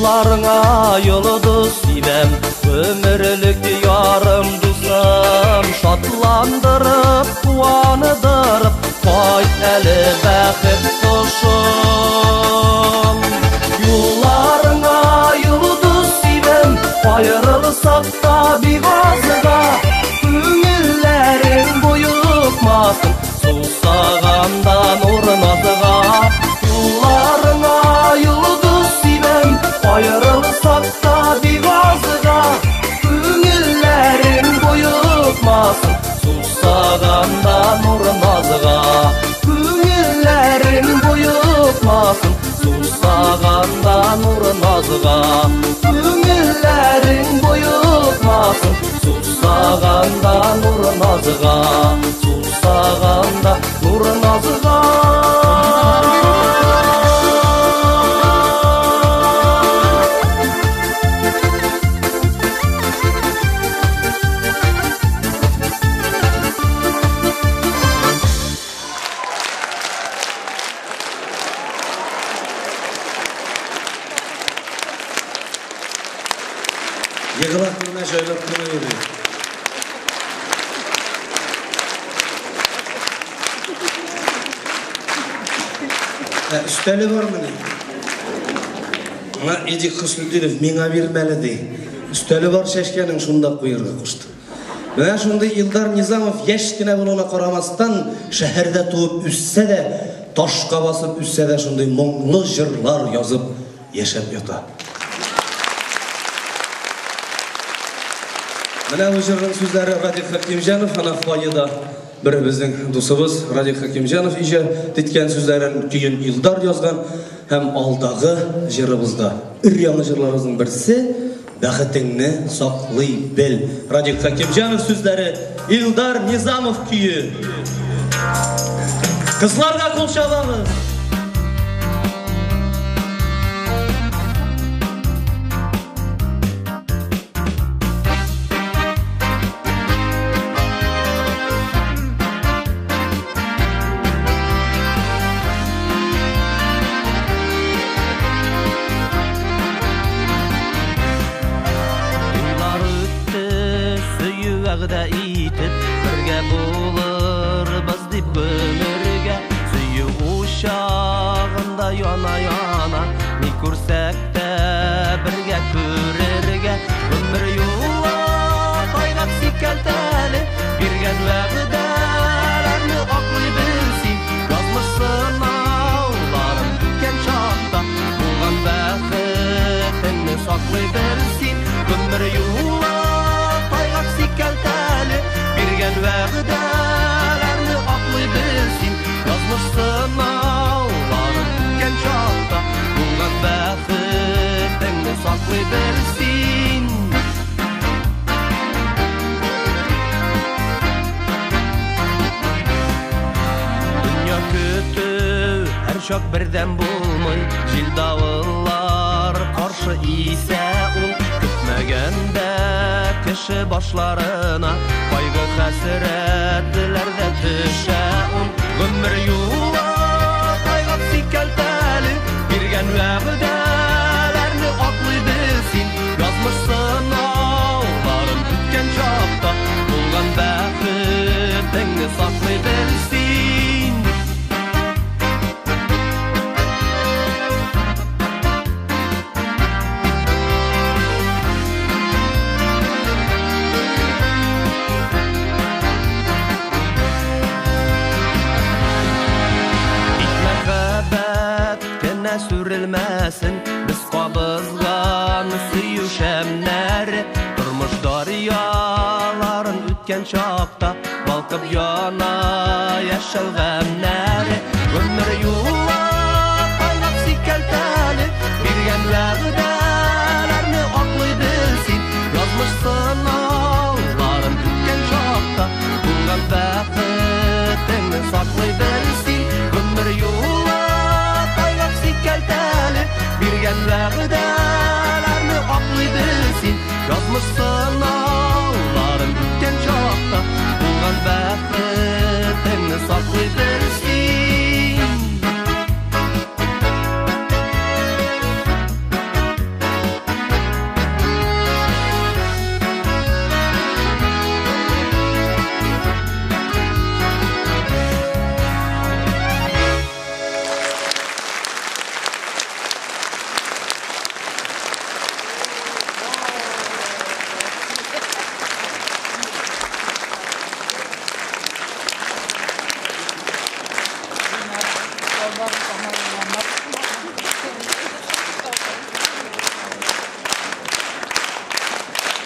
Юлларыңа йолдыз сибәм, өмерлек ярым дусым. Шатландырып, куандырып, кайт әле бәхет кошым. Юлларыңа йолдыз сибәм, аерылсак та бик азга, күңелләрең боекмасын, сусаганда нур назга. Юлларыңа йолдыз сибәм, аерылсак та бик азга, күңелләрең боекмасын, сусаганда нур назга. Күңелләрең боекмасын, сусаганда нур назга. Күңелләрең боекмасын, сусаганда нур назга. Сусаганда нур назга. Егыла күрмә, җайлап кына йөри. Өстәле бармыни? Аңа Эдик Хөснетдинов миңа бирмәле ди. Өстәле бар чәчкәнең, шунда куерга кушты. Менә шундый Илдар Низамов яшь кенә булуына карамастан, шәһәрдә туып үссә дә, ташка басып үссә дә, шундый моңлы җырлар язып яшәп ята. Менә бу җырның сүзләре Радик Хакимҗанов, ана фойеда бер безнең дусыбыз Радик Хакимҗанов иҗат иткән сүзләрен көен Илдар язган һәм алдагы җырыбызда өр-яңы җырларыбызның берсе Бәхетеңне саклый бел. Радик Хакимҗанов сүзләре, Илдар Низамов көе. Кызларга кул чабабыз. Уйлар үтте, сөю вәгъдә итеп, бергә булырбыз дип гомергә. Сөю учагында яна-яна, ни күрсәк тә бергә күрергә. Гомер юлы тайгак сикәлтә әле, биргән вәгъдәләрне аклый бел син. Язмыш сынауларын үткән чакта, булган бәхетеңне саклый бел син. Гомер юлы тайгак сикәлтә әле, биргән вәгъдәләрне аклый бел син. Язмыш сынауларын үткән чакта, булган бәхетеңне саклый бел син. Дөнья көтү һәр чак бердәм булмый, җил давыллар каршы исә ул. Көтмәгәндә кеше башларына кайгы хәсрәтләр дә төшә ул. Гомер юлы тайгак сикәлтә әле, биргән вәгъдәләрне аклый бел син. Язмыш сынауларын үткән чакта, булган бәхетеңне саклый бел син. Тик мәхәббәт кенә сүрелмәсен, без кабызган сөю шәмнәре. Тормыш дарьяларын үткән чакта, балкып яна яшел гамнәре. Гомер юлы тайгак сикәлтә әле, биргән вәгъдәләрне аклый бел син. Язмыш сынауларын үткән чакта, булган бәхетеңне саклый бел син. Гомер юлы тайгак сикәлтә әле, биргән вәгъдәләрне аклый бел син. Язмыш сынауларын үткән чакта, булган бәхетеңне саклый бел син.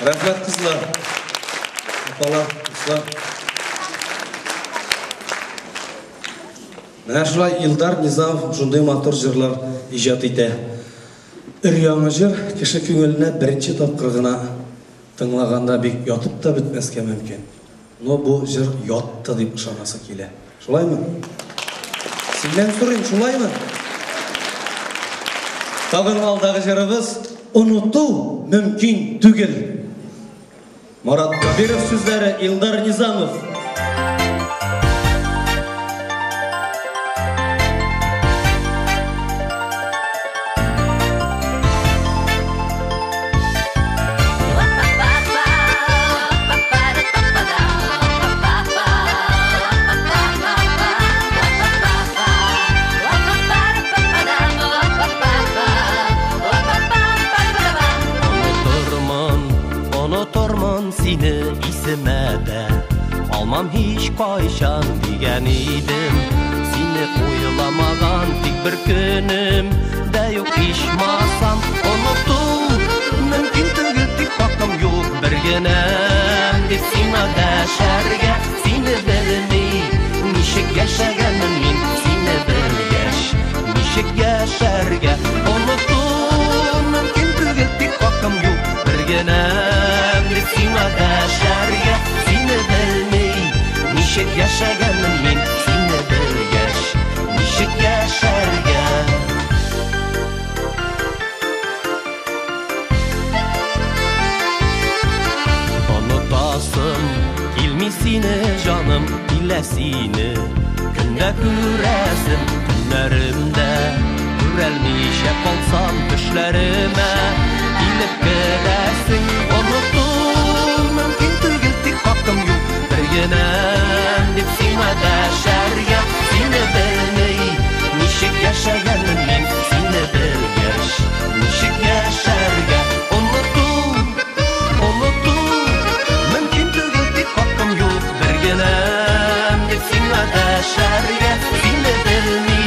Рәхмәт, кызлар. Апалар, дуслар. Менә шулай Илдар Низамов шундый матур җырлар иҗат итә. Өр-яңа җыр кеше күңеленә беренче тапкыр гына тыңлаганда бик ятып та бетмәскә мөмкин. Но бу җыр ятты дип ышанасы килә. Шулаймы? Синнән сорыйм, шулаймы? Тагын алдагы җырыбыз Оныту мөмкин түгел. Марат Кабиров сүзләре, Илдар Низамов. Онытырмын, онытырмын сине исемә дә алмам һич кайчан дигән идем. Сине уйламаган тик бер көнем дә юк ичмасам. Оныту мөмкин түгел, тик хакым юк бер генәм дип сиңа дәшәргә. Сине белми ничек яшәгәнмен мин, сине белгәч ничек яшәргә. Оныту мөмкин түгел, тик хакым юк бер генәм дип сиңа дәшәргә. Сине белми ничек яшәгәнмен мин, сине белгәч ничек яшәргә. Онытасым килми сине, җаным, килә сине көндә күрәсем, төннәремдә күрәлмичә калсам төшләремә килеп керәсең. Оныту мөмкин түгел, тик хакым юк бер генәм дип сиңа дәшәргә. Сине белми ничек яшәгәнмен мин, сине белгәч ничек яшәргә. Оныту, оныту мөмкин түгел, тик хакым юк бер генәм дип сиңа дәшәргә. Сине белми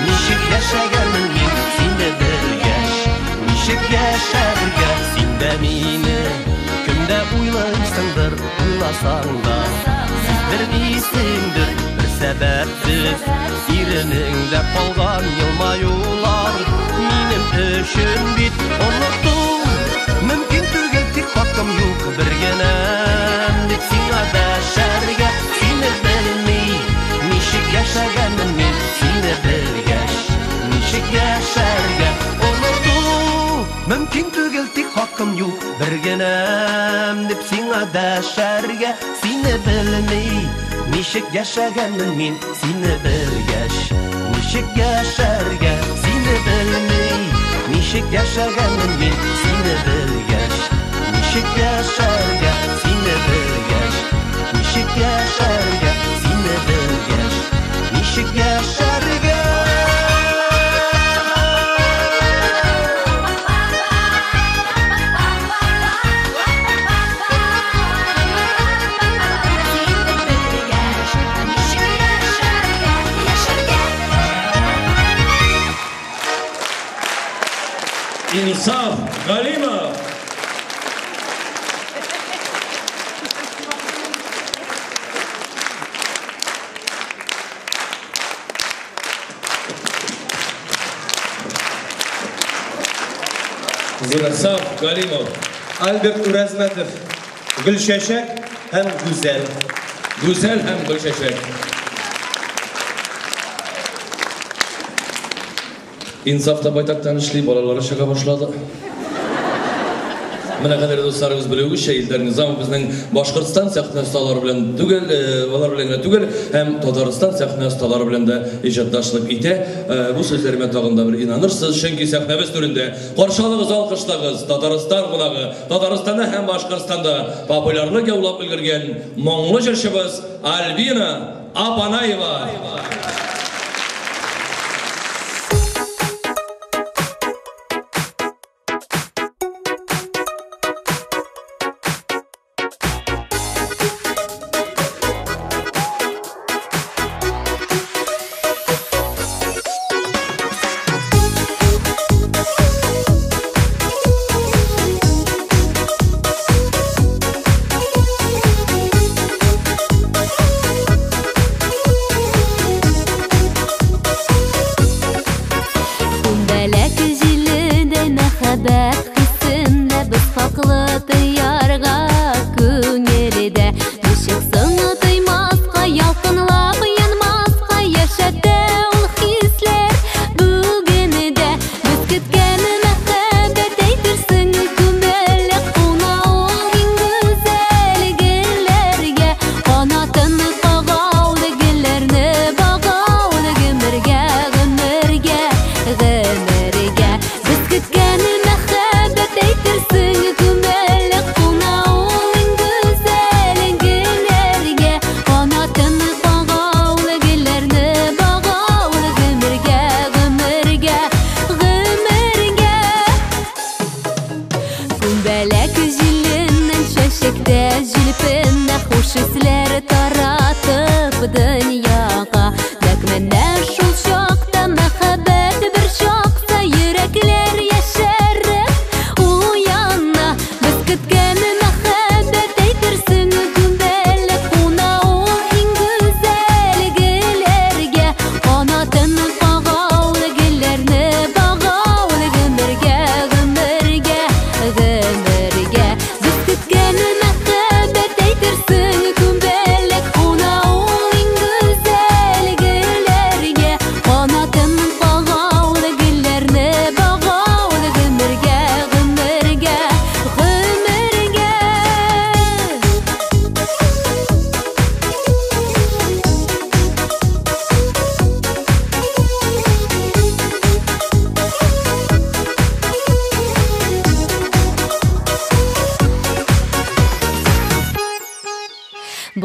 ничек яшәгәнмен мин, сине белгәч ничек яшәргә. Син дә мине кемдә уйлыйсыңдыр, уйласаң да сиздермисеңдер бер сәбәпсез. Иренеңдә калган елмаюлар минем өчен бит. Оныту мөмкин түгел, тик хакым юк бер генәм дип сиңа дәшәргә. Сине белми ничек яшәгәнмен мин, сине белгәч ничек яшәргә. Оныту мөмкин түгел, тик хакым юк бер генәм дип сиңа дәшәргә. Сине белми ничек яшәгәнмен мин, сине белгәч ничек яшәргә. Сине белми ничек яшәгәнмен мин, сине белгәч ничек яшәргә. Сине белгәч ничек яшәргә, сине белгәч ничек яшәргә. Инсаф Галимов. Инсаф Галимов. Альберт Уразмәтов. Гөлчәчәк һәм Гүзәл. Гүзәл һәм Гөлчәчәк. Инсаф та байтактан эшли, балалары чыга башлады. Менә кадәр дусларыбыз белүегезчә, Илдар Низамов безнең Башкортстан сәхнә осталары белән түгел, алар белән генә түгел, һәм Татарстан сәхнә осталары белән дә иҗатташлык итә. Бу сүзләремә тагын да бер инанырсыз, чөнки сәхнәбез түрендә каршы алыгыз, алкышлагыз Татарстан кунагы, Татарстанда һәм Башкортстанда популярлык яулап өлгергән моңлы җырчыбыз Альбина Апанаева.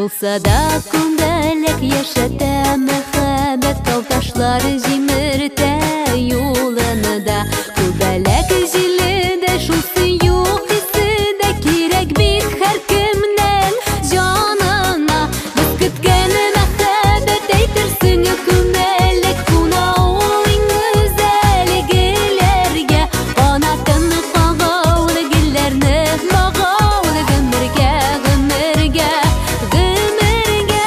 Булса да күмбәләк яшәтә мәхәббәт, тау-ташлар җимертә юлында. Күбәләк җиле дә шул сөю хисе дә кирәк бит һәркемнең җанына. Без көткән мәхәббәт әйтерсең күмәләк куна ул иң гүзәл гөлләргә. Канатын кага ул гөлләрне бага ул гомергә, гомергә, гомергә.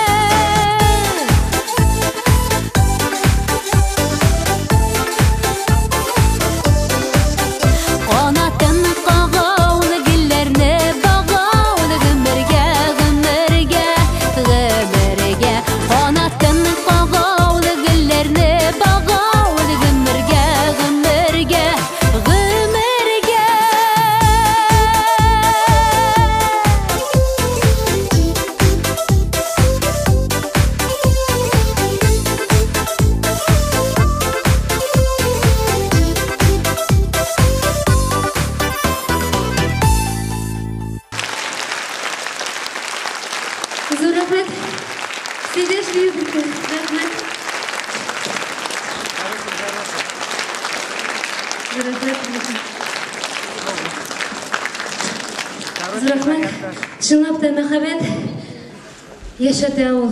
Канатын кага ул гөлләрне бага ул гомергә, гомергә, гомергә. Канатын кага ул гөлләрне бага ул гомергә, гомергә, гомергә. Зур рәхмәт. Сезгә эшлибез бетте. Рәхмәт. Зур рәхмәт. Зур рәхмәт. Чынлап та мәхәббәт яшәтә ул.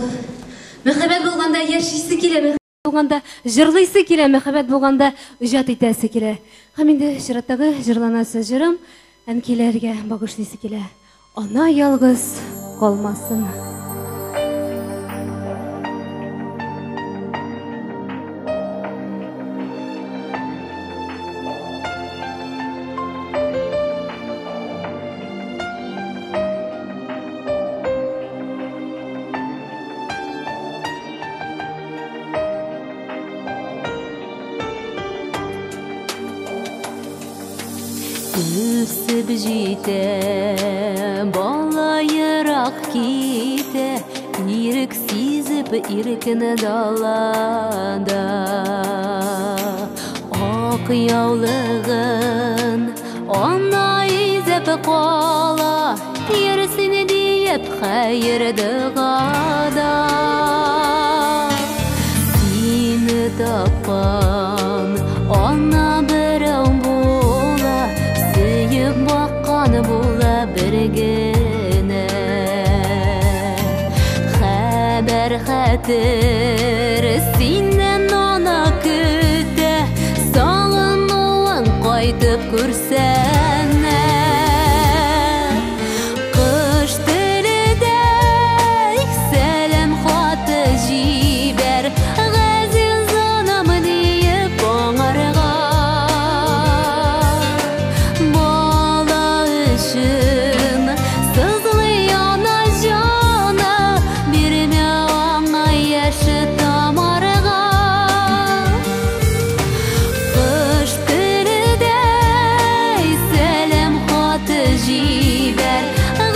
Мәхәббәт булганда яшисе килә, мәхәббәт булганда җырлыйсы килә, мәхәббәт булганда иҗат итәсе килә. Һәм инде чираттагы җырланасы җырым әнкиләргә багышлыйсы килә. Ана ялгыз калмасын. Үсеп җитә, бала ерак китә, ирек сизеп иркен далада. Ак яулыгын ана изәп кала, йөрсен диеп хәер догада. Сине тапкан ана берәү була, сөеп баккан була бер генә. Хәбәр хәтер синнән ана көтә, сагынуын кайтып күрсәнә. Кыш теледәй сәлам хаты җибәр, газиз анам диеп аңарга. Бала өчен сызлый ана җаны, бирмә аңа яше тамарга. Кыш теледәй сәлам хаты җибәр,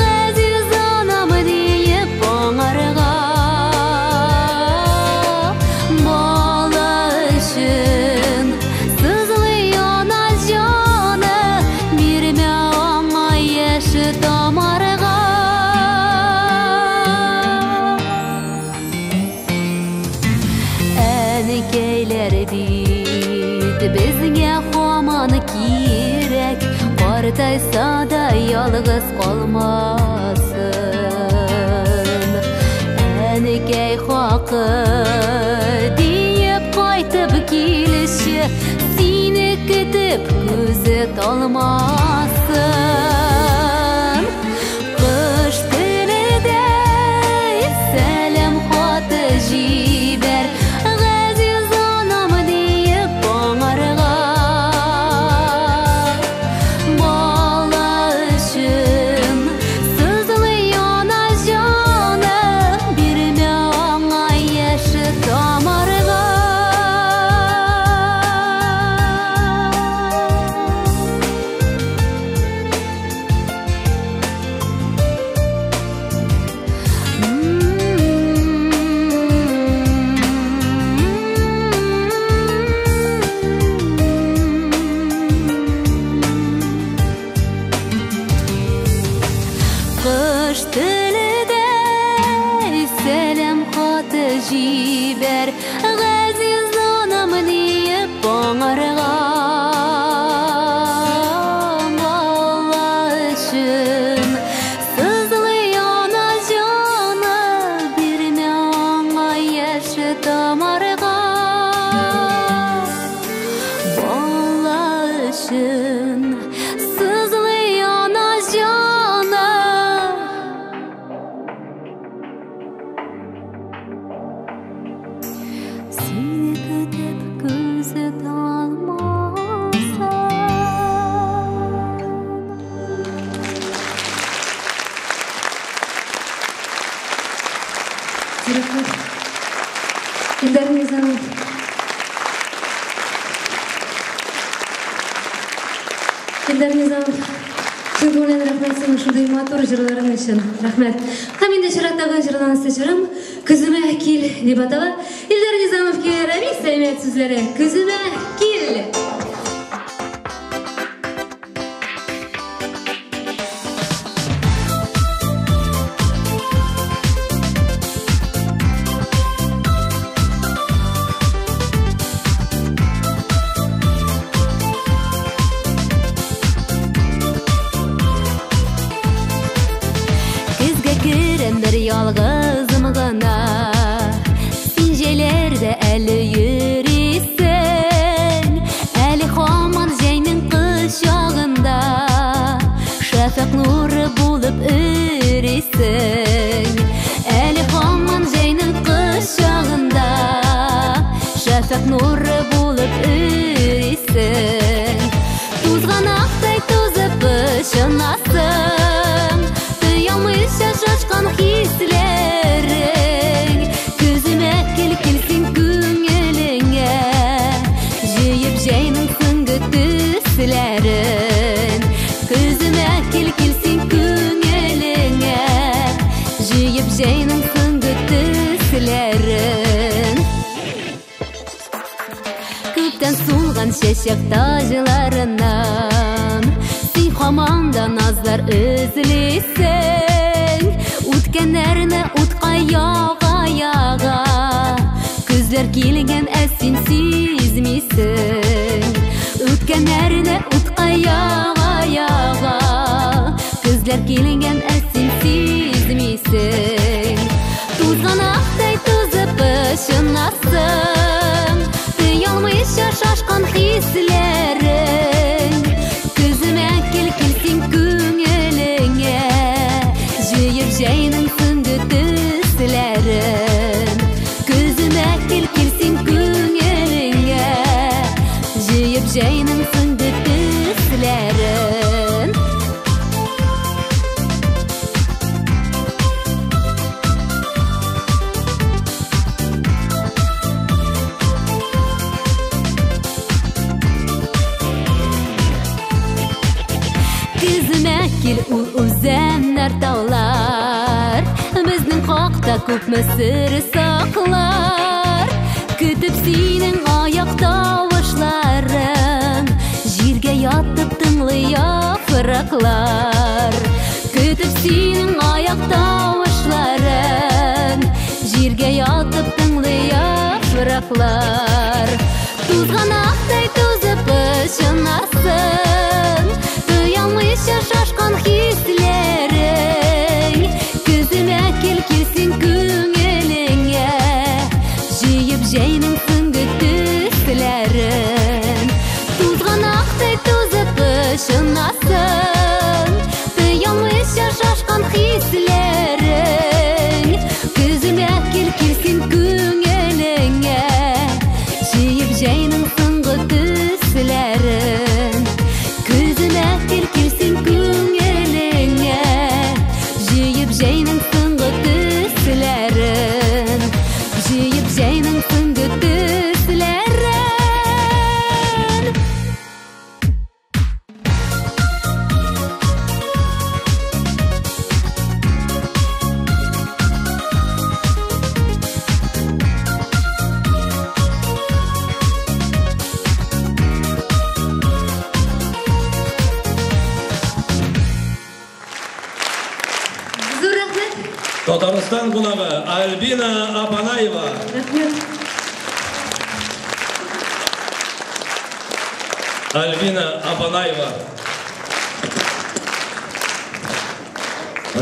газиз анам диеп аңарга. Бала өчен сызлый ана җаны, бирмә аңа яше тамарга. Әнкәйләр бит безгә һаман кирәк, картайса да ялгыз калмасын. Әнкәй хакы диеп кайтып килеше, сине көтеп күзе талмасын. Кыш теледәй сәлам хаты җибәр, газиз анам диеп аңарга. Бала өчен сызлый ана җаны, бирмә аңа яше тамарга. өчен сызлый ана җаны. Сине көтеп күзе талмасын. Рәхмәт. Илдар Низамов. Илдар Низамов, чын күңелдән рәхмәт синең шундый матур җырларың өчен. Рәхмәт. Һәм инде чираттагы җырланасы җырым Көземә кил дип атала. Илдар Низамов көе, Рәмис Сәймәт сүзләре. Көземә кил. Көзгә керәм бер ялгызым гына, син җәйләрдә әле йөрисең, әле һаман җәйнең кочагында шәфәкъ нуры булып өрисең, әле һаман җәйнең кочагында шәфәкъ нуры булып өрисең. Тузганактай тузып пычынасың, тоялмыйча шашкан хисләрең. Күземә кил, килсен күңелеңә, җыеп җәйнең соңгы төсләрен. Күземә кил, килсен күңелеңә, җыеп җәйнең соңгы төсләрен. Күптән сулган чәчәк таҗларыннан син һаман да назлар эзлисең. Үткәннәрне утка яга-яга, көзләр килгән, ә син сизмисең. Үткәннәрне утка яга-яга, көзләр килгән, ә син сизмисең. Тузганактай тузып пычынасың, тоялмыйча шашкан хисләрең. Көземә кил, килсен күңелеңә, җыеп җәйнең соңгы төсләрен. Көземә кил, килсен күңелеңә, җыеп җәйнең соңгы төсләрен. Көземә кил, ул үзәннәр, таулар безнең хакта күпме сер саклар. Көтеп синең аяк тавышларын, җиргә ятып тыңлый яфраклар. Көтеп синең аяк тавышларын, җиргә ятып тыңлый яфраклар. Тузганактай тузып пычынасың, тоялмыйча шашкан хисләрең. Көземә кил, килсен күңелеңә, җыеп җәйнең соңгы төсләрен. Тузганактай тузып пычынасың, тоялмыйча шашкан хисләрең. Көземә кил, килсен күңелеңә, җыеп җәйнең соңгы төсләрен. Көземә кил, килсен күңелеңә, җыеп җәйнең соңгы төсләрен. Җыеп җәйнең соңгы төсләрен. Зур рәхмәт. Татарстан кунагы Альбина Апанаева. Рәхмәт. Альбина Апанаева.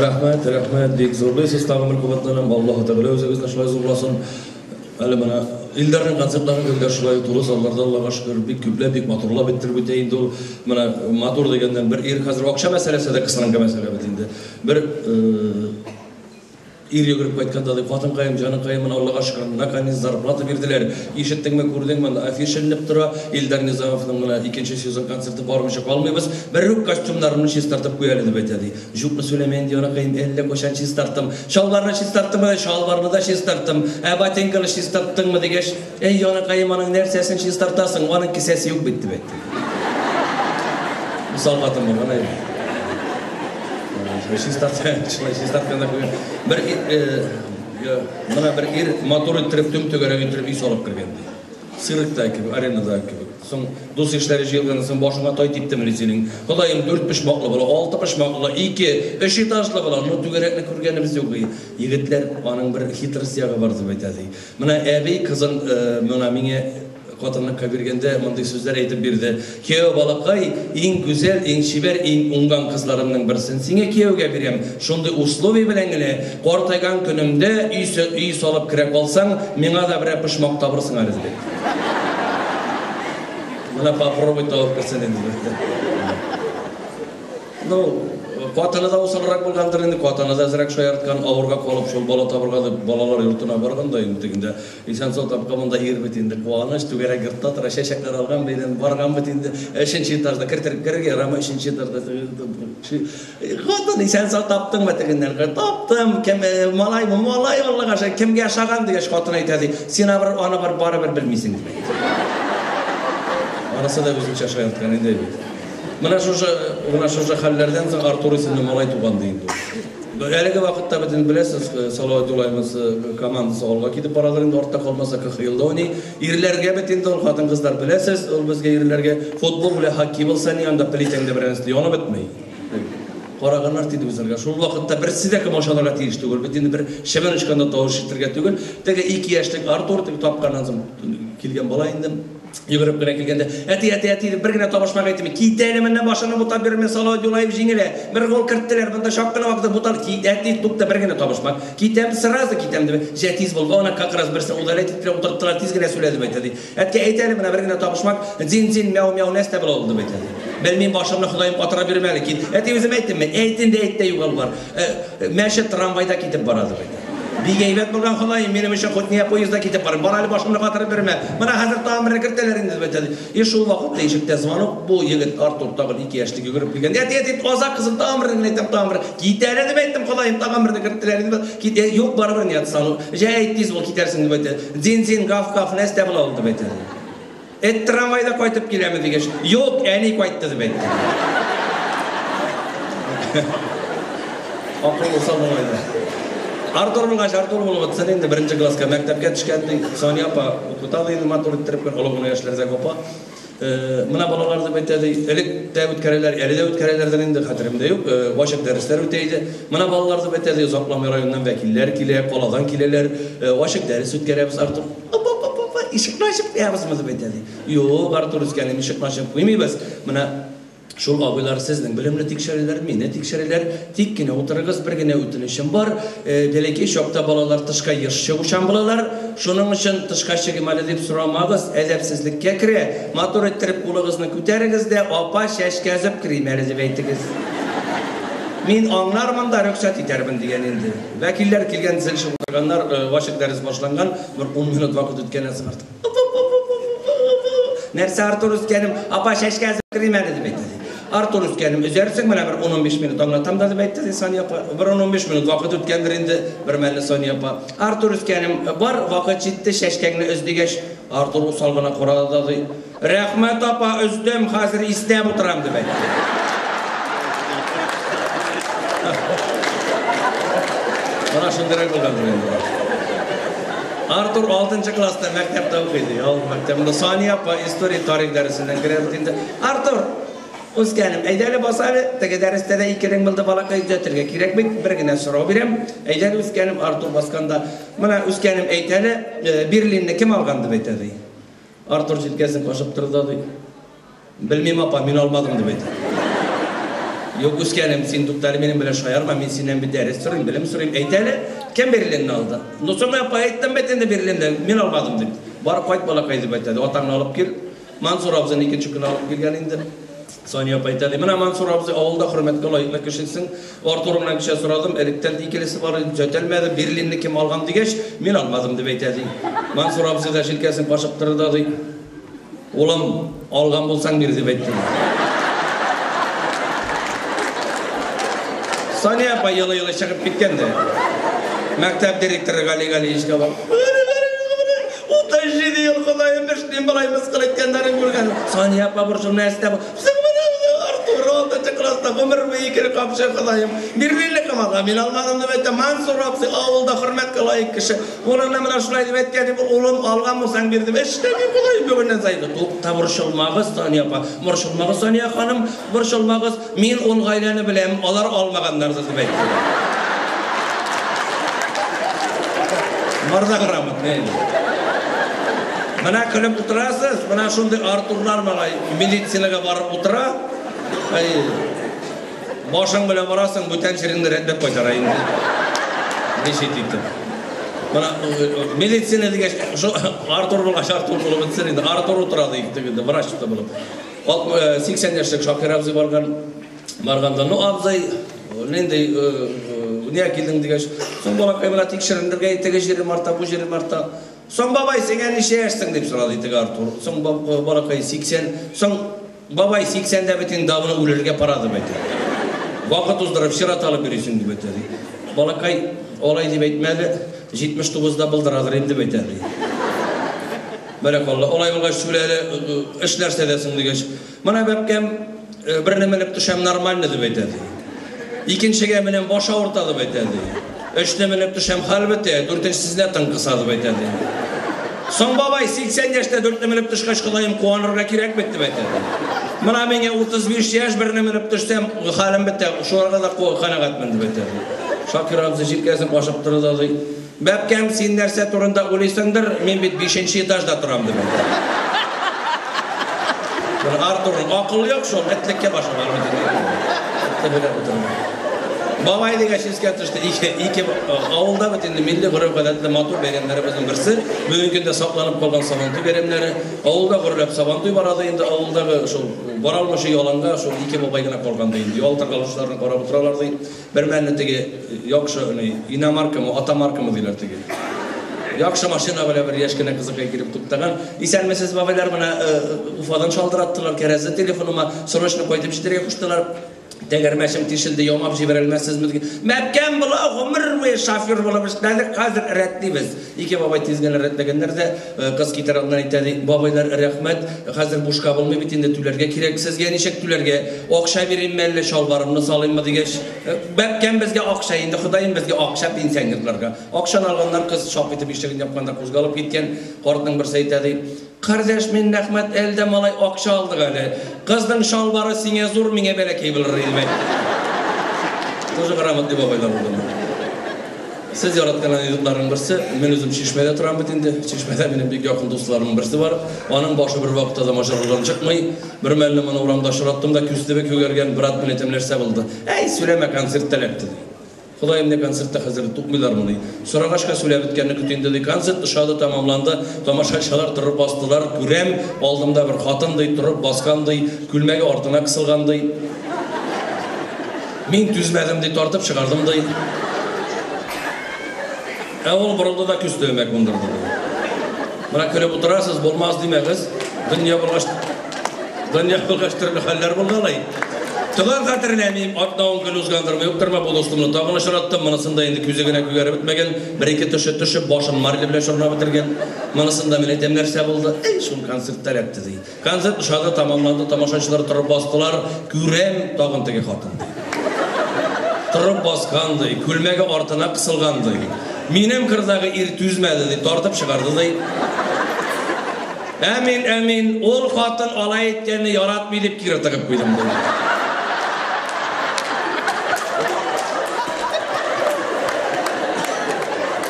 Рәхмәт, рәхмәт, бик зурлыйсыз, тагын бер кабатланам. Аллаһу Тәгалә үзегезне шулай зурласын. Әле менә Илдарның концертларын гел дә шулай тулы залларда, Аллага шөкер, бик күпләп, бик матурлап иттереп үтә инде ул. Менә матур дигәннән бер ир хәзер акча мәсьәләсе дә кысрынгы мәсьәлә бит инде. Бер ир йөгереп кайтканда ди, хатынкаем, җаныкаем, менә Аллага шөкер, наконец зарплата бирделәр. Ишеттеңме, күрдеңме, афиша эленеп тора. Илдар Низамовның менә икенче сезон концерты бармыйча калмыйбыз. Бер үк костюмнарымны чистартып куй әле дип әйтә ди. Җукны сөйләмә инде, янакаем, әллә кайчан чистарттым. Чалбарны чистарттымы, чалбарны да чистарттым. Ә ботинканы чистарттыңмы дигәч, әй, янакаем, аның нәрсәсен чистартасың, аның кесәсе юк бит дип әйтте. Усал хатын булган әй. Чистарткан, чистартканда куйган. Бер менә бер ир матур иттереп, түм түгәрәк иттереп өй салып кергән ди. Циркта кебек, аренада кебек. Соң дус ишләре җыелган соң башыңа тай типтемени синең. Ходаем, 4 почмаклы була, 6 почмаклы, 2, 3 этажлы була. Ну түгәрәкне күргәнебез юк. Егетләр, аның бер хитрость ягы бар дип әйтә ди. Менә әби кызын менә миңа хатынлыкка биргәндә мондый сүзләр әйтеп бирде. Кияү балакай, иң гүзәл, иң чибәр, иң уңган кызларымның берсен сиңа кияүгә бирәм. Шундый условий белән генә картайган көнемдә өй салып керә калсаң, миңа да берәр почмак табырсың әле дип. Менә попробуй табып керсен инде. Ну, хатыны да усалрак булгандыр инде, хатыны да әзрәк шаярткан, авырга калып шул бала табырга дип балалар йортына барган да инде тегендә. Исән-сау тапкан монда ир бит инде, куаныч, түгәрәк йортта тора, чәчәкләр алган бит, барган бит инде. Өченче этажда кертереп керергә ярамый, өченче этажда. Хатын исән-сау таптыңмы тегеннән? Таптым, кем малаймы, малай Аллага шөкер, кемгә ошаган дигәч, хатын әйтә ди, син аны бер барыбер белмисең дип әйтә. Анысы да үзенчә шаярткан инде бит. Менә шушы хәлләрдән соң Артур исемле малай туган ди инде. Әлеге вакытта бөтен беләсез, Салават Юлаевның командасы алга китеп баралар инде, артта калмаса КХЛда уйный. Ирләргә бит инде ул хатын-кызлар беләсез, ул безгә ирләргә футбол белән хоккей булса ни, анда плитәңдә берәрсе янып бетми. Караганнар диде үзләргә. Шул вакытта берсе дә комачаларга тиеш түгел. Бит инде бер чебен очканда тавыш ишетергә түгел. Теге 2 яшьлек Артур теге тапканнан соң килгән бала инде. Йөгереп кенә килгәндә, әти, әти, әти, дип бер генә табышмак әйтми. Кит әле моннан башыңны бутап йөрмә, Салават Юлаев җиңелә. Бер гол керттеләр, монда чак кына вакыты бутал. Кит, әти, тукта, бер генә табышмак. Китәм, сразу китәм дип. Җә тиз бул. Ана как раз берсен удалять иттеләр, утырттылар, тиз генә сөйлә дип әйтә ди. Әткә әйт әле менә бер генә табышмак. Зин-зин, мяу-мяу нәрсә була ул дип әйтә ди. Белмим, башымны Ходаем катыра бирмә әле, кит. Әти үзем әйттемме? Әйт инде, әйт тә югал бар. Мәче трамвайда китеп бара дип әйтә. Бик әйбәт булган Ходаем, минем өчен хоть не поездда китеп бар. Бар әле башымны катырып бирмә. Менә хәзер тагын берне кертәләр инде дип әйтә. И шул вакытта ишектә звонок, бу егет Артур тагын 2 яшьлек йөгереп килгән. Әти, әти, азак кызым тагын берне әйтәм, тагын бер. Кит әле дип әйттем, Ходаем, тагын берне керттеләр инде. Кит, юк, барыбер не звонок. Җә әйт, тиз бул, китәрсең дип әйтә. Зин-зин, гав-гав, нәрсә була ул дип әйтә. Эт трамвайда кайтып киләме дигәч, юк, әни кайтты дип әйтте. Акыл усал булмайды. Артур булгач, Артур булып утсын инде, беренче класска мәктәпкә төшкән ди. Соня апа укыта ди инде, матур иттереп, олы гына яшьләрдәге апа. Менә балалар дип әйтә ди, элек тә үткәрәләр, әле дә үткәрәләрдер инде, хәтеремдә юк. Ачык дәресләр үтә иде. Менә балалар дип әйтә ди, озакламый районнан вәкилләр килә, каладан киләләр. Ачык дәрес үткәрәбез, Артур. Апа, ишекне ачып куябызмы дип әйтә ди. Юк, Артур үскәнем, ишекне ачып куймыйбыз. Менә шул абыйлар сезнең белемне тикшерәләр, мине тикшерәләр. Тик кенә утырыгыз, бер генә үтенечем бар. Бәләкәй чакта балалар тышка еш чыгучан булалар. Шуның өчен тышка чыгым әле дип сорамагыз, әдәпсезлеккә керә. Матур иттереп кулыгызны күтәрегез дә, апа чәчкә өзеп керим әле дип әйтегез. Мин аңлармын да рөхсәт итәрмен дигән инде. Вәкилләр килгән, тезелешеп утырганнар, ачык дәрес башланган, бер 10 минут вакыт үткәннән соң Артур. Нәрсә, Артур үскәнем, апа чәчкә өзеп керим әле дип әйтте. Артур үскәнем, өзәрсең, менә бер 10-15 минут аңлатам да дип әйтте Сания апа. Бер 10-15 минут вакыт үткәндер инде, бер мәлне Сания апа. Артур үскәнем, бар, вакыт җитте, чәчкәңне өз дигәч, Артур усал гына карады да ди. Рәхмәт апа, өздем, хәзер иснәп утырам дип әйтте. Менә шундыйрак булгандыр инде. Артур 6 класста мәктәптә укый ди. Авыл мәктәбендә Сания апа история тарих дәресеннән керә бит инде. Артур, үскәнем, әйдә әле бас әле, теге дәрестә дә икелең булды, балакай, төзәтергә кирәк бит, бер генә сорау бирәм. Әйдә әле, үскәнем, Артур басканда, менә үскәнем, әйт әле, Берлинны кем алган дип әйтә ди. Артур җилкәсен кашып торды да ди. Белмим апа, мин алмадым дип әйтә. Юк, үскәнем, син туктале, минем белән шаярма, мин синнән бит дәрес сорыйм, белем сорыйм. Әйт әле, кем Берлинны алды? Ну, соң апа, әйттем бит инде Берлинны, мин алмадым дип. Бар кайт, балакай, дип әйтә. Атаңны алып кил. Мансур абзыйны икенче көнне алып килгән инде. Сания апа әйтә, менә Мансур абзый авылда хөрмәткә лаеклы кешесең. Артур белән кичә сорадым, электән икелесе бар, төзәтелмәде, Берлинне кем алган дигәч, мин алмадым дип әйтә ди. Мансур абзый да җилкәсен кашып торды да ди. Улым, алган булсаң бир дип әйтте. Сания апа елый-елый чыгып киткән дә. Мәктәп директоры Гали Галиевичка барып, 37 ел Ходаем эшлим, болай мыскыл иткәннәрен күргән. Сания апа борчылма, нәрсә бу? Артур 6 класста гомер буе икеле капчы Ходаем. Берлинне кем алган? Мин алмадым дип әйтте. Мансур абзый авылда хөрмәткә лаек кеше. Улыңны менә шулай дип әйткән, улым алган булсаң бир дип. Эшләмим Ходаем бүгеннән сайды. Тукта, борчылмагыз, Сания апа. Борчылмагыз, Сания ханым, борчылмагыз. Мин ул гаиләне беләм, алар алмаганнар дип әйтте. Морза грамотный. Менә көлеп утырасыз, менә шундый Артурлар малай медицинага барып утыра. Ай, башың белән барасың, бүтән җиреңне рәтләп кайтара инде. Ничек итеп? Менә медицина дигәч, шул Артур булгач, Артур булып бетсен инде. Артур утыра ди инде, врач та булып. 80 яшьлек Шакир абзый барган. Барганда, ну абзый, нинди нигә килдең дигәч, соң балакай менә тикшеренергә теге җирем арта, бу җирем арта. Соң бабай, сиңа ничә яшьсең дип сорады теге Артур. Соң балакай 80. Соң бабай 80-дә бит инде давно үлергә пора дип әйтте. Вакыт уздырып чират алып йөрисең дип әйтте. Балакай алай дип әйтмәде, 79-да булдырадыр инде дип әйтә. Бәрәкалла, алай булгач сүләре эш нәрсә дәсең дигәч, менә бәбкәм берне менеп төшәм нормально дип әйтә. Икенчегә менәм баш авырта дип әйтә. Өчне менеп төшәм хәл бетә, дүртенчесенә тын кыса дип әйтә. Соң бабай 80 яшьтә дүртне менеп төшкәч Ходаем куанырга кирәк бит дип әйтә. Менә миңа 35 яшь берне менеп төшсәм хәлем бетә, шуларга да канәгатьмен дип әйтә. Шакир абзый җилкәсен кашып торды да ди. Бәбкәм, син нәрсә турында уйлыйсыңдыр, мин бит 5-нче этажда торам дип әйтә. Артурның акылы юк шул, этлеккә башы бар бит. Бабай дигәч искә төште. Ике авылда бит инде милли гореф-гадәтле матур бәйрәмнәребезнең берсе. Бүгенге көндә сакланып калган Сабантуй бәйрәмнәре. Авылда гөрләп Сабантуй бара да инде, авылдагы шул бара алмыйча яланга шул ике бабай гына калган да инде. Ялтыр галошларны карап утыралар ди. Бер мәлне теге яхшы иномаркамы, атамаркамы диләр теге. Яхшы машина белән бер яшь кенә кызыкай килеп туктаган. Исәнмесез, бабайлар, менә Уфадан шалтыраттылар, кәрәзле телефоныма срочно кайтып җитәргә куштылар. Тәгәрмәчем тишелде, ямап җибәрелмәссезме дигән. Мәккәм була, гомер буе шофер булып эшләдек, хәзер рәтлибез. Ике бабай тиз генә рәтләгәннәр дә, кыз китәр алдыннан әйтә ди, бабайлар, рәхмәт, хәзер бушка булмый бит инде, түләргә кирәк. Сезгә ничек түләргә? Акча бирим әллә, чалбарымны салыйммы дигәч, бәбкәм безгә акча инде, Ходаем безгә акча пенсионерларга. Акчаны алганнар, кыз шап итеп ишеген япканда кузгалып киткән. Картның берсе әйтә ди, кардәш, мин рәхмәт, әлдә малай акча алдык әле. Кызның шалбары сиңа зур, миңа бәләкәй булыр иде. Тоже грамотный бабайлар булды. Сез яраткан анекдотларның берсе, мин үзем Чишмәдә торам бит инде. Чишмәдә минем бик якын дусларымның берсе бар. Аның башы бер вакытта да мажаралардан чыкмый. Бер мәлне моны урамда очраттым да, күз төбе күгәргән, брат, мин әйтәм, нәрсә булды? Әй, сөйләмә, концертта эләкте ди. Ходаем, не концертта хәзер тукмыйлар моны. Сорагачка сөйләп беткәнне көт инде ди. Концерт ошады, тамамланды. Тамашачылар торып бастылар. Күрәм, алдымда бер хатын ди, торып баскан ди, күлмәге артына кысылган ди. Мин түзмәдем ди, тартып чыгардым ди. Ә ул борылды да күз төбемә кундырды ди. Менә көлеп утырасыз, булмас димәгез. Дөнья булгач, дөнья булгач төрле хәлләр булгалай. Төгәл хәтерләмим, атна 10 көн узгандырмы, юктырмы, бу дустымны тагын очраттым. Монысында инде күзе генә күгәреп бетмәгән, бер-ике төше төшеп, башын марля белән чорнап бетергән. Монысында мин әйтәм, нәрсә булды? Әй, шул концертта эләкте ди. Концерт ошады, тамамланды, тамашачылар торып бастылар. Күрәм, тагын теге хатын ди. Торып баскан ди, күлмәге артына кысылган ди. Минем кырдагы ир түзмәде ди, тартып чыгарды ди. Әмин, әмин, ул хатын алай әйткәнне яратмый дип кире тыгып куйдым ди.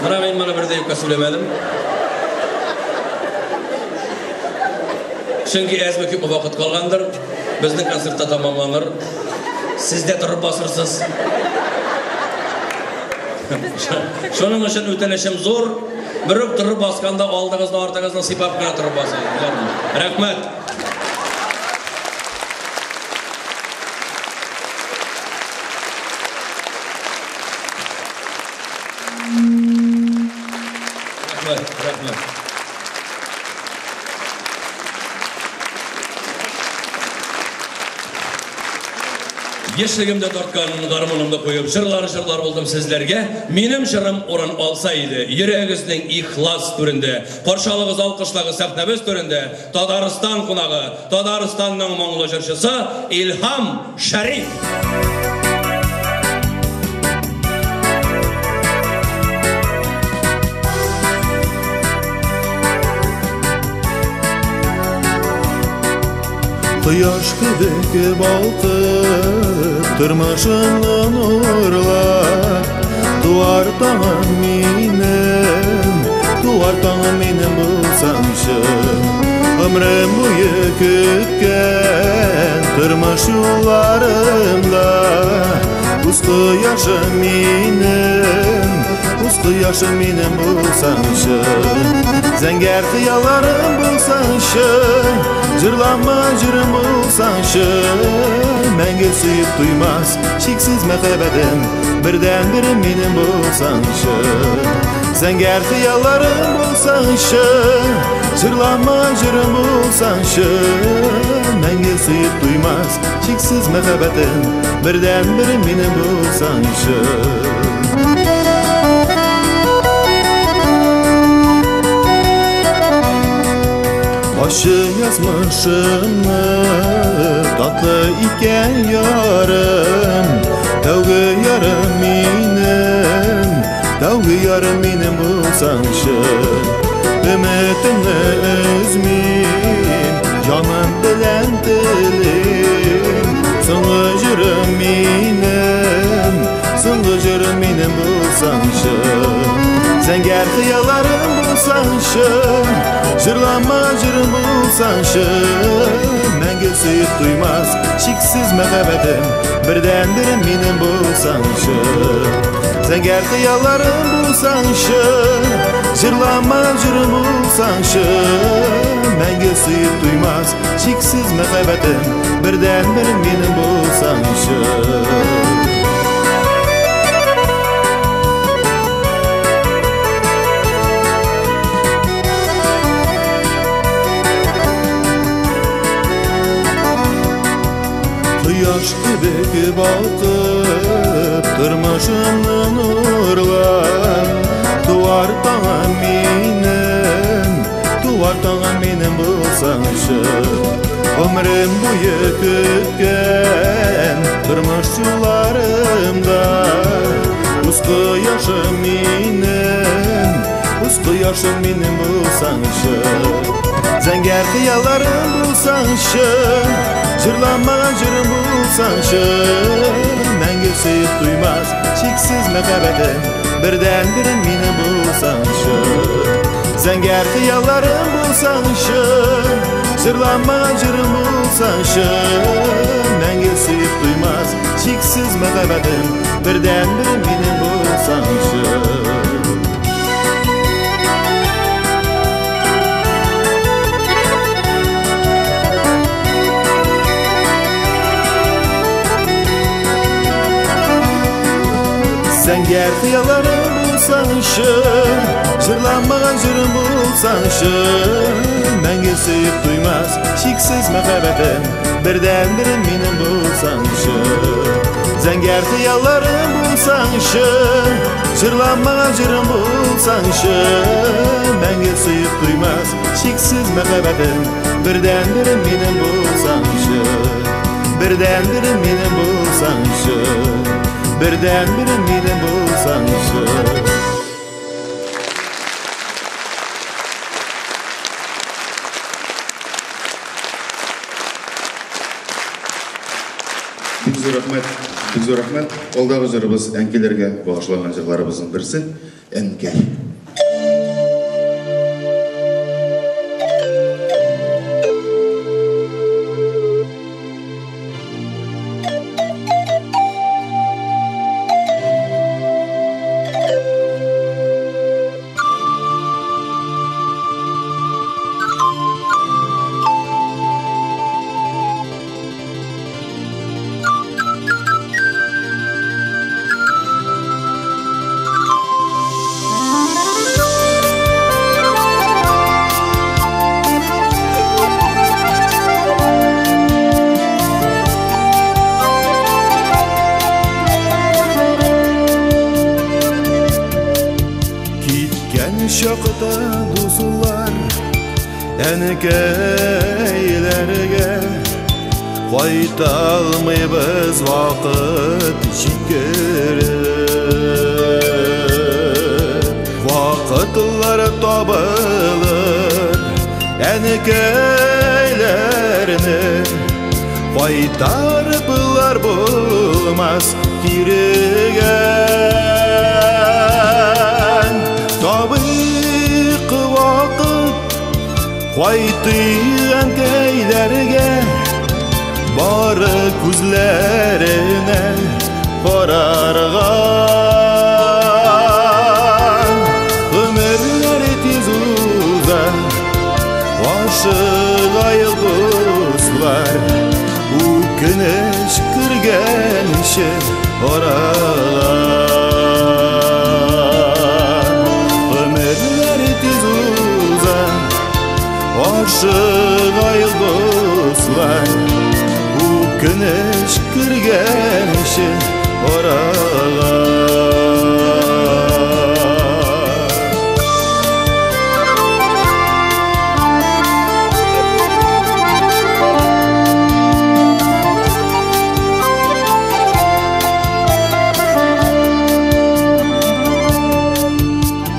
Менә мин моны бер дә юкка сөйләмәдем. Чөнки әзме күпме вакыт калгандыр, безнең концертта тамамланыр. Сез дә торып басырсыз. Шуның өчен үтенечем зур. Бер үк торып басканда алдыгызны, артыгызны сыйпап кына торып басыгыз. Рәхмәт. Рәхмәт, рәхмәт. Яшьлегемдә тарткан гармунымны куеп җырлар җырлар булдым сезләргә. Минем җырым урын алса иде йөрәгегезнең ихлас түрендә. Каршы алыгыз, алкышлагыз сәхнәбез түрендә Татарстан кунагы, Татарстанның моңлы җырчысы Илһам Шәриф. Кояш кебек балкып, тормышымны нурлап, туар таңым минем, туар таңым минем булсаңчы. Гомерем буе көткән тормыш юлларымда, үз кояшым минем, үз кояшым минем булсаңчы. Зәңгәр хыялларым булсаңчы, җырлама җырым булсаңчы, мәңге сөеп туймас чиксез мәхәббәтем, бердәнберем минем булсаңчы. Зәңгәр хыялларым булсаңчы, җырлама җырым булсаңчы, мәңге сөеп туймас чиксез мәхәббәтем, бердәнберем минем булсаңчы. Ачы язмышымны татлы иткән ярым, тәүге ярым минем, тәүге ярым минем булсаңчы. Өметемне өзмим, җаным белән телим, соңгы җырым минем, соңгы җырым минем булсаңчы. Зәңгәр хыялларым булсаңчы, җырлама җырым булсаңчы, мәңге сөеп туймас чиксез мәхәббәтем, бердәнберем минем булсаңчы. Зәңгәр хыялларым булсаңчы, җырлама җырым булсаңчы, мәңге сөеп туймас чиксез мәхәббәтем, бердәнберем минем булсаңчы. Кояш кебек балкып, тормышымны нурлап, туар таңым минем, туар таңым минем булсаңчы. Гомерем буе көткән тормыш юлларымда, үз кояшым минем, үз кояшым минем булсаңчы. Зәңгәр хыялларым булсаңчы, җырлама җырым булсаңчы, мәңге сөеп туймас чиксез мәхәббәтем, бердәнберем минем булсаңчы. Зәңгәр хыялларым булсаңчы, җырлама җырым булсаңчы, мәңге сөеп туймас чиксез мәхәббәтем, бердәнберем минем булсаңчы. Зәңгәр хыялларым булсаңчы, җырламаган җырым булсаңчы, мәңге сөеп туймас чиксез мәхәббәтем, бердәнберем минем булсаңчы. Зәңгәр хыялларым булсаңчы, җырламаган җырым булсаңчы, мәңге сөеп туймас чиксез мәхәббәтем, бердәнберем минем булсаңчы. Бердәнберем минем булсаңчы, бердәнберем минем булсаңчы. Бик зур рәхмәт, бик зур рәхмәт. Алдагы җырыбыз әнкәйләргә багышланган җырларыбызның берсе Әнкәй. Әнкәйләргә кайта алмыйбыз вакыт җиткереп. Вакытлар табылыр әнкәйләрне кайтарыплар булмас кирегә. Табыйк вакыт кайтыйк әнкәйләргә, бары күзләренә карарга. Гомерләр тиз уза, ашыгайык дуслар, үкенеч кергәнче арага. Гомерләр тиз уза, ашыгайык дуслар, үкенеч кергәнче арага.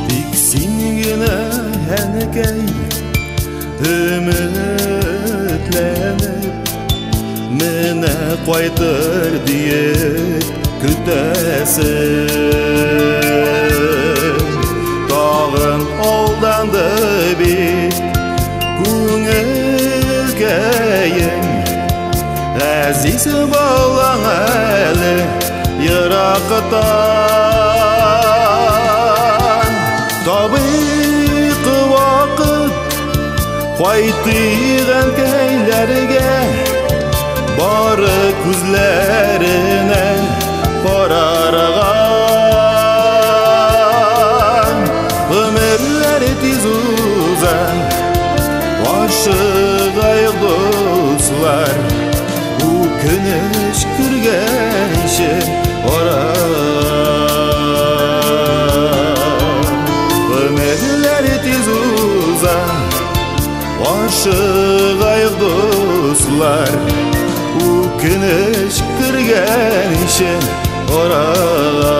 Тик син генә, әнкәй, өметләнеп, менә кайтыр диеп көтәсең. Тагын алданды бит күңелкәең, газиз балаң әле ерактан. Табыйк вакыт кайтыйк әнкәйләргә, бары күзләренә карарга. Гомерләр тиз уза, ашыгайык дуслар, үкенеч кергәнче арага. Гомерләр тиз уза, ашыгайык дуслар, үкенеч кергәнче арага.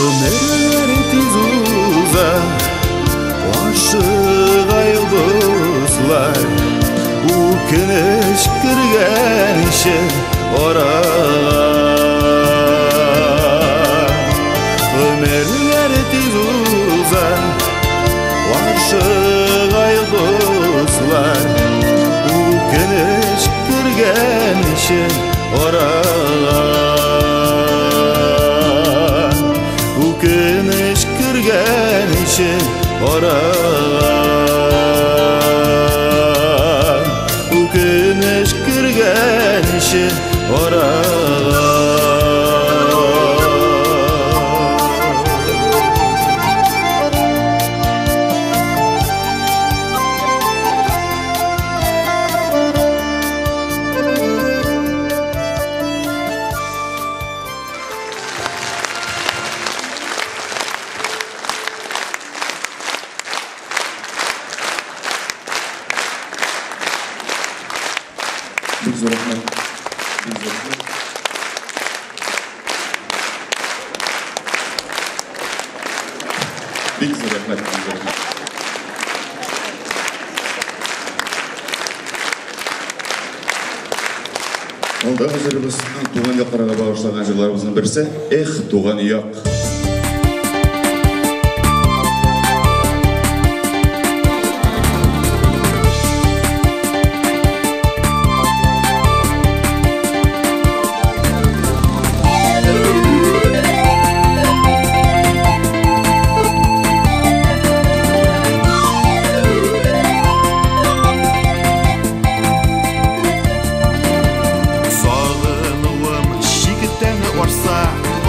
Гомерләр тиз уза, ашыгайык дуслар, үкенеч кергәнче арага. Гомерләр тиз уза, ашыгайык дуслар, үкенеч кергәнче арага. Үкенеч кергәнче арага. Үкенеч кергәнче арага. Бик зур рәхмәт. Бик зур рәхмәт. Бик зур рәхмәт, бик зур рәхмәт. Алдагы җырыбыз туган якларга багышланган җырларыбызның берсе Эх, туган як.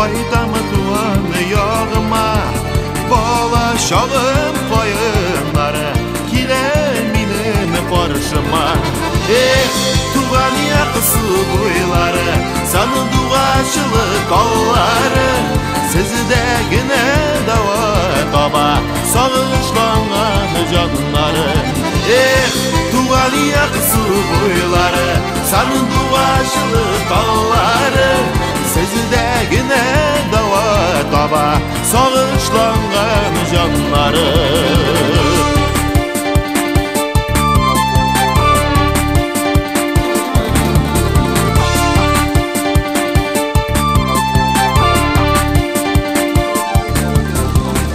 Кайтам туган ягыма, бала чагым каеннары килә минем каршыма. Эх, туган як су буйлары, сандугачлы таллары, сездә генә дәва таба сагышланган җаннары. Эх, туган як су буйлары, сандугачлы таллары, сездә генә дәва таба сагышланган җаннары.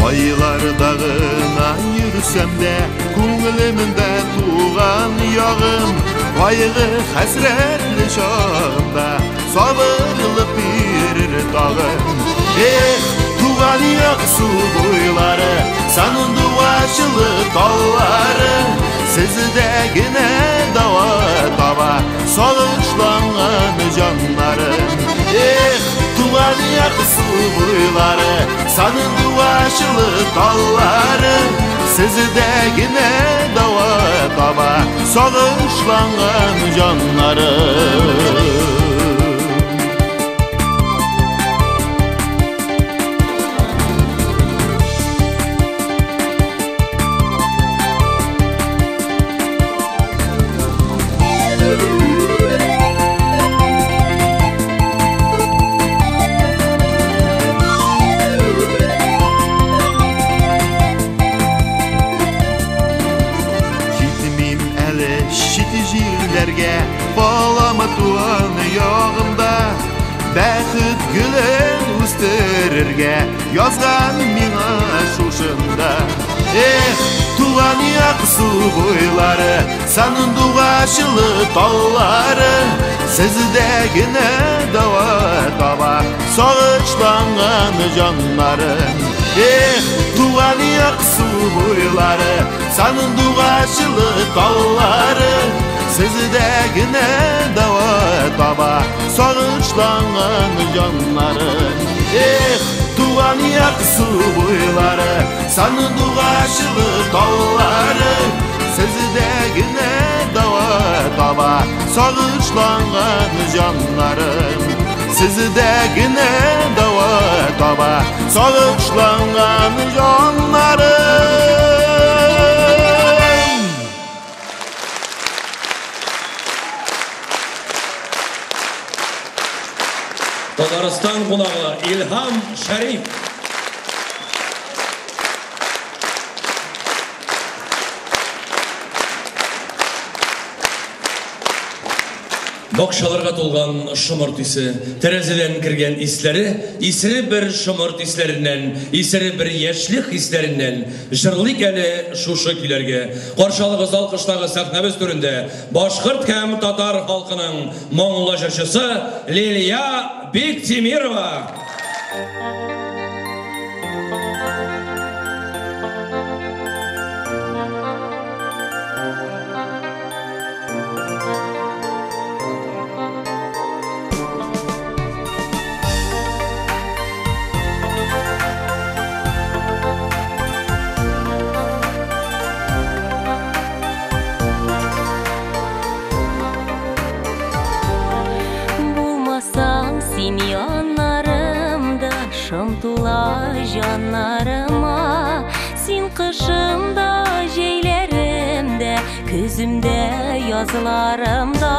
Айларда гына йөрсәм дә, күңелемдә туган ягым, кайгы хәсрәтле чагымда сабырлык бирер тагын. Эх, туган як су буйлары, сандугачлы таллары, сездә генә дәва таба сагышланган җаннары. Эх, туган як су буйлары, сандугачлы таллары, сездә генә дәва таба сагышланган җаннары. Баламы туган ягымда бәхет гөлен үстерергә язган миңа шушында. Эх, туган як су буйлары, сандугачлы таллары, сездә генә дәва таба сагышланган җаннары. Эх, туган як су буйлары, сандугачлы таллары, сездә генә дәва таба сагышланган җаннары. Эх, туган як су буйлары, сандугачлы таллары, сездә генә дәва таба сагышланган җаннары. Сездә генә дәва таба сагышланган җаннары. Татарстан кунагы Илһам Шәриф. Бакчаларга тулган шомырт исе, тәрәзәдән кергән исләре, исере бер шомырт исләреннән, исере бер яшьлек хисләреннән җырлыйк әле шушы көйләргә. Каршы алыгыз алкыштагы сәхнәбез түрендә башкорт һәм татар халкының моңлы җырчысы Лилия Биктимирова. Тула жаннарыма, син кышымда, җәйләремдә, көземдә, язларымда.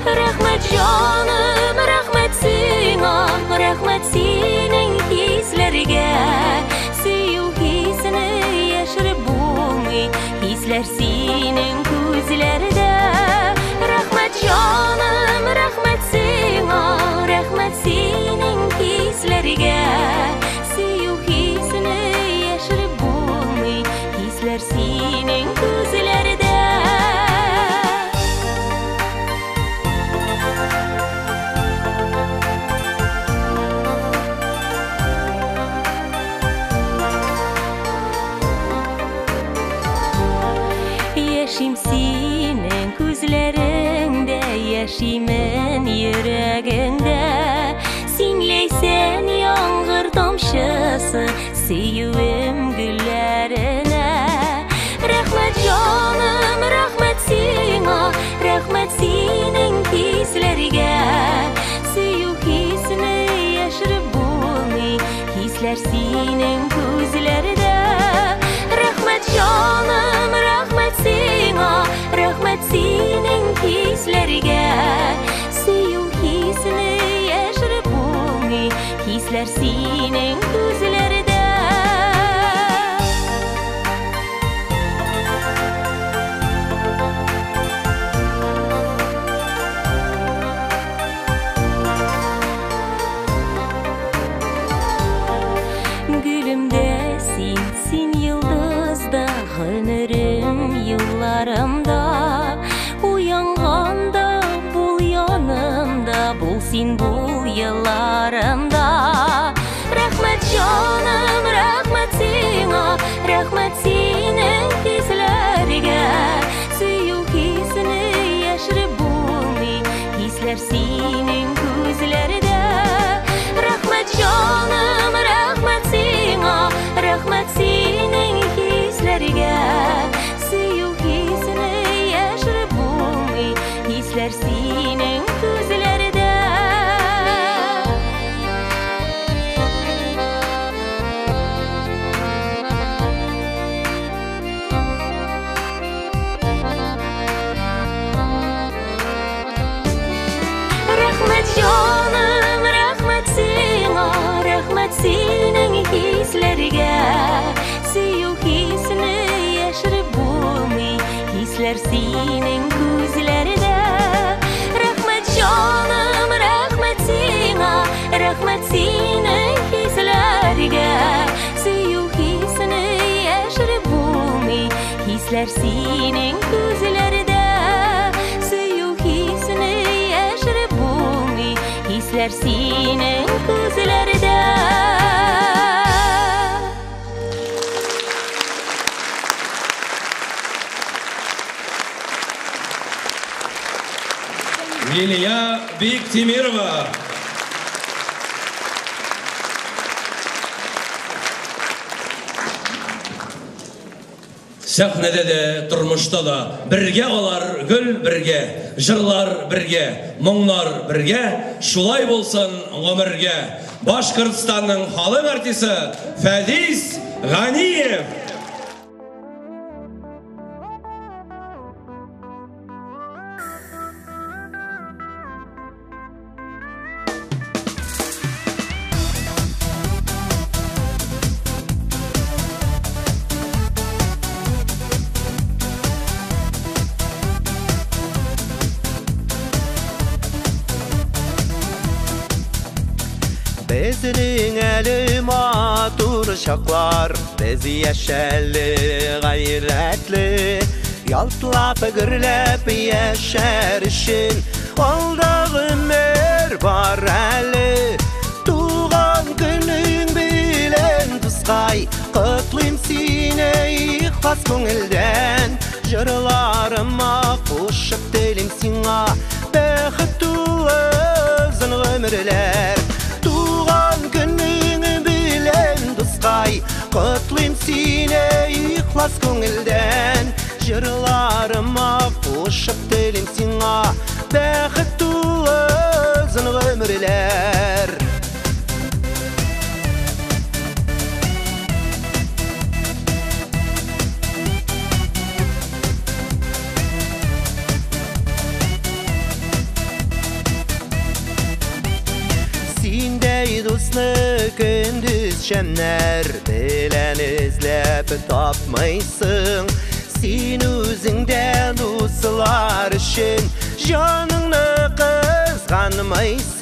Рәхмәт җаным, рәхмәт сиңа, рәхмәт синең хисләргә. Сөю хисене яшереп булмый, хисләр синең күзләрдә. Рәхмәт җаным, рәхмәт сиңа, рәхмәт синең хисләргә. Сөю хисене яшереп булмый, хисләр синең күзләрдә. Яшим синең күзләреңдә, яшимен йөрәгеңдә. Син ләйсән тамчысы сөюем гөлләренә. Рәхмәт, җаным, рәхмәт сиңа, рәхмәт синең хисләргә. Сөю хисне яшереп булмый, хисләр синең күзләрдә. Рәхмәт, җаным, рәхмәт сиңа, рәхмәт синең хисләргә. Сөю хисне яшереп булмый, хисләр синең күзләрдә. Гөлемдә син, син йолдызда, гомерем юлларымда. Уянганда бул янымда, бул син бул елларымда. Рәхмәт, җаным, рәхмәт сиңа, рәхмәт синең хисләргә. Сөю хисне яшереп булмый, хисләр синең күзләрдә. Рәхмәт, җаным, рәхмәт сиңа, рәхмәт синең хисләргә. Сөю хисне яшереп булмый, хисләр синең күзләрдә. Рәхмәт, җаным, рәхмәт сиңа, рәхмәт синең хисләргә. Сөю хисне яшереп булмый, хисләр синең күзләрдә. Рәхмәт, җаным, рәхмәт сиңа, рәхмәт синең хисләргә. Сөю хисне яшереп булмый, хисләр синең күзләрдә. Сөю хисне яшереп булмый, хисләр синең күзләрдә. Лилия Биктимирова. Сәхнәдә дә, тормышта да бергә алар, гөл бергә, җырлар бергә, моңнар бергә, шулай булсын гомергә. Башкортстанның халык артисты Фәдис Ганиев. Безнең әле матур чаклар, без яшәле гайрәтле, ялтлап гөрләп яшәр өчен алда гомер бар әле. Туган көнең белән, дускай, котлыйм сине ихлас күңелдән. Җырларыма кушып телим сиңа бәхет тулы озын гомерләр. Туган көнең белән, дускай, котлыйм сине ихлас күңелдән. Җырларыма кушып телим сиңа бәхет тулы озын гомерләр. Синдәй дусны көндез шәмнәр белән эзләп тапмыйсың. Син үзеңдә дуслар өчен җаныңны кызганмыйсың.